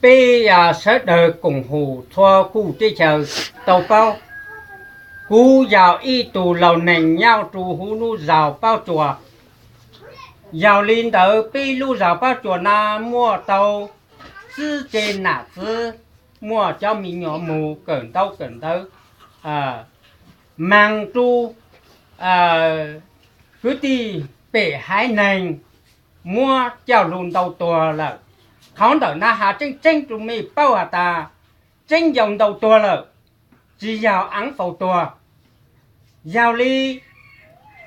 peb sawv daws koom haum txhua kuj teb chaws tau paub, kuv yog ib tug laus neeg nyob rua huv lub zos Pob Tsuas. Yog li ntawd peb lub zos Pob Tsuas na muaj tau txwj tse nam txwv, muaj cov me nyuam mus kawm ntaub kawm ntawv, mas rua kwv tij pem haiv neeg muab coj lug ntaus tuag lawm. Qhov ntawm na has tseeb tseeb rua mej paub has tas tseeb yog ntaus tuag lawm, tsi yog aav faus tuag. Yog li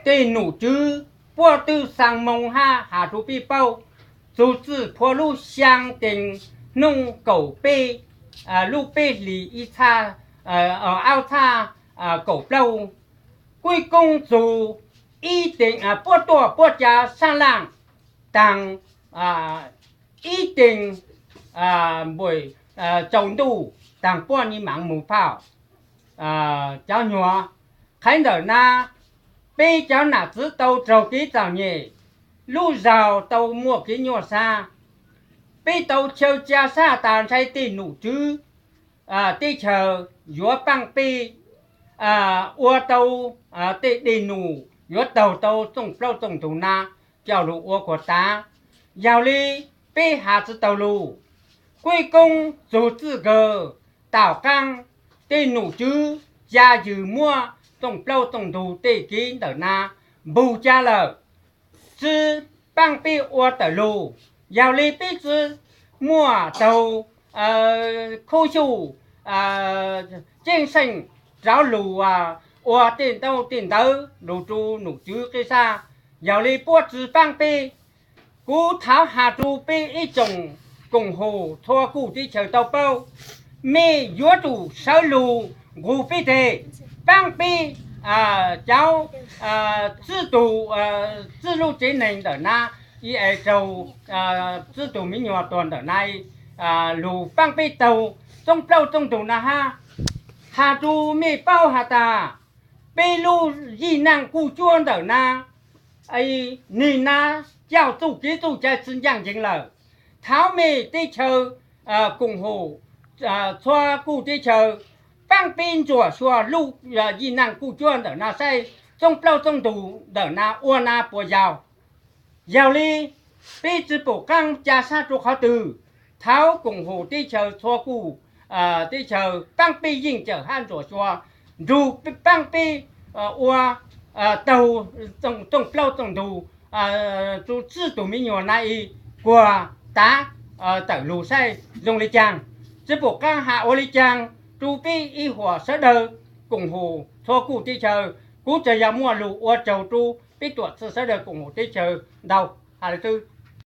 tej nom tswv puab twb xaa moo hab has rua peb paub, txug txwj phua lub xyaa tees nub kaum peb, lub peb hlis ib txhab, aub txhab kaum plaub, kuj koob txug ib tees puab tuaj puab ca sab laaj taag ib tees npuj tsaus ntuj taag puab ni maam mus phauj. Cov nyuam, qhaiv ntawm na peb cov nam txwv tau raug kev txom nyem, lub zog tau muaj kev nyuaj sab, peb tau chaw ca sab tas ntshai tej nom tswv teb chaws yuav paab peb, ua tau tej dej num yuav taug tau txooj plaub txooj ntug na coj lug ua kuas tav. Yog li peb has tsi taug lug, kuj koob txug txwj kawg, tom qaab tej nom tswv ca ywg muab txooj plaub txooj ntug tej kev ntawm na npug ca lawm, tsi paab peb ua tawm lug. Yog li peb tsi muaj taug khub xyuj ceeb seej rov lug ua tej ntaub tej ntawv lug rua nom tswv qib sab. Yog li puab tsi paab peb, kuv thov has rua peb ib tsoom koom haum txhua kuj teb chaws tau paub, mej yuav tsum sawv lug nqug peb teg, paab peb cov txwj tug, txwj lub tsev neeg ntawm na, ib es raug txwj tug miv nyuas tuag ntawm na lug paab peb taug txooj plaub txooj ntug na hab. Has rua mej paub has tas peb lub yij naaj kuj cuab ntawm na, nwg na coj txuj kev txuj cai tsi ncaaj nceeg lawm. Thov mej teb chaws koom haum txhua kuj teb chaws paab peb ntsuam xyuas lub yij naaj kuj cuab ntawm na saib txooj plaub txooj ntug ntawm na ua na puas yog. Yog li peb tsi pum qaab ca sab rua qhov twg, thov koom haum teb chaws txhua kuj teb chaws paab peb yeej cawm hab ntsuam xyuas nrug paab peb ua taug txooj plaub txooj ntug rua txwj tug miv nyuas na i kuas tav tawm lug saib zoo li caag. Tsi pum qaab has ua li caag rua peb ib huam sawv daws koom haum txhua kuj teb chaws. Kuv tsuas yog muaj lug ua tsaug rua peb tuam txhij sawv daws koom haum teb chaws ntau has le xwb.